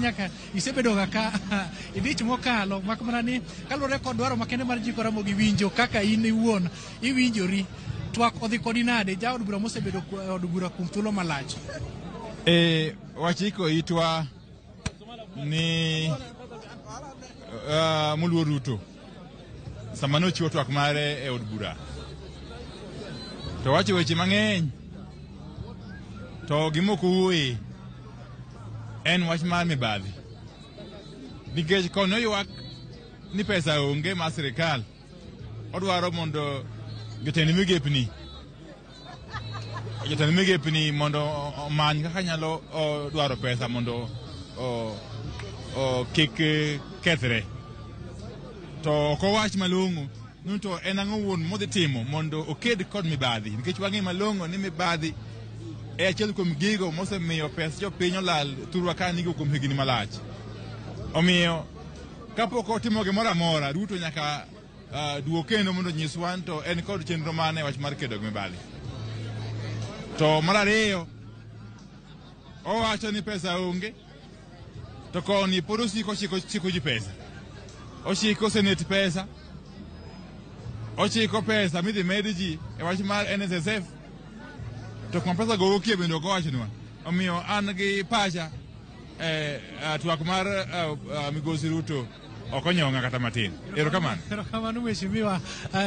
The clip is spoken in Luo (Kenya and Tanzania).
nyaka isebedo ga ka idich mokalo mak mana ni kaluwore kod dwaro makende mar ji Ramogi winjo kaka in iwuon iwinjori twak odhi kodi nade jaod bura mosebedo e od bura kuom thuolo malach. E, wachiko itwa ni moluor Ruto sama nochiwo twak mare e od bura to wacho weche mang'eny to gima ok owuoye en wach mar mibadhi nikech koni oywak ni pesa onge mar sirikal odwaro mondo jotend migepni jotend migepni mondo omany kaka nyalo dwaro pesa mondo kik kethre to ok owach malong'o ni to en ang'o wuon modhi timo mondo oked kod mibadhi nikech wang'e malong'o ni mibadhi e achiel kuom gigo mosemiyo pes jopiny olal thurwa ka nigo kuom higni malach. Omiyo kapok otimo gimoro amora, Ruto nyaka duog kendo mondo onyiswa ni to en kod chenro mane e wach mar kedo gi mibadhi. To mar ariyo, owacho ni pesa onge to koni pod osiko chiko chiko ji pesa. Ochiko senate pesa, ochiko pesa midhi med ji e wach mar NSSF to kuma pesa go wuokie bende ok owachnwa. Omiyo an gi pacha twak mar migosi Ruto ok onyong'a kata matin. Erokamano. Erokamano mheshimiwa.